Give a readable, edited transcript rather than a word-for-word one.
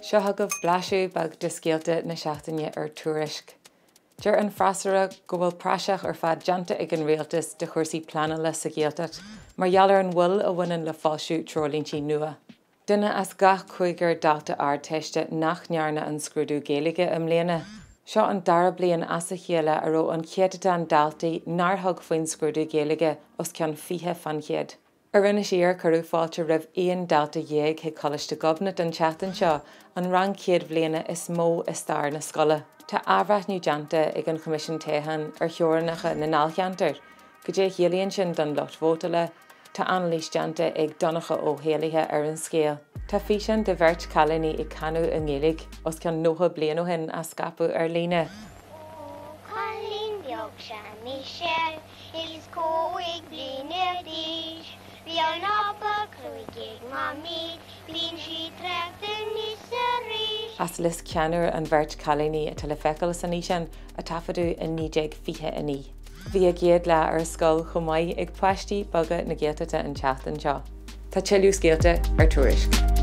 Seo chugaibh blaiseadh beag de scéalta na seachtaine ar Tuairisc. Deir an freasúra go bhfuil praiseach ar fad déanta ag an rialtas de chúrsaí pleanála sa Ghaeltacht mar gheall ar an mhoill a bhaineann le foilsiú treoirlíntí nua. Duine as gach cúigear dalta Ardteiste nach ndearna an scrúdú Gaeilge i mbliana. Seo an dara bliain as a chéile a raibh an céatadán daltaí nár thug faoin scrúdú Gaeilge os cionn 20 fán chéad. Ar Inis Oírr cuireadh fáilte roimh 11 dalta chuig Coláiste Ghobnait an tseachtain seo, an rang chéad bhliana is mó i stair na scoile. Tá athbhreithniú déanta ag an Choimisiún Toghcháin ar theorainneacha na ndáilcheantar. Goidé a chiallaíonn sin don lucht vótála? Tá anailís déanta ag Donncha Ó hÉallaithe ar an scéal. Tá físeán de bheirt chailíní ag canadh i nGaeilge os cionn 90 bliain ó shin á scaipeadh ar líne. Ó cailín beag 'sea mise. Is cúig bliana d'aois. Bhí an aba clúid ag Mamaí, bíonn sí traochta anois 's arís. As Lios Ceannúir an bheirt chailíní atá le feiceáil san fhíseán, a taifeadadh i 1929. Bhí a gcéad lá ar scoil chomh maith ag páistí beaga na Gaeltachta an tseachtain seo. Tá tuilleadh scéalta ar Tuairisc.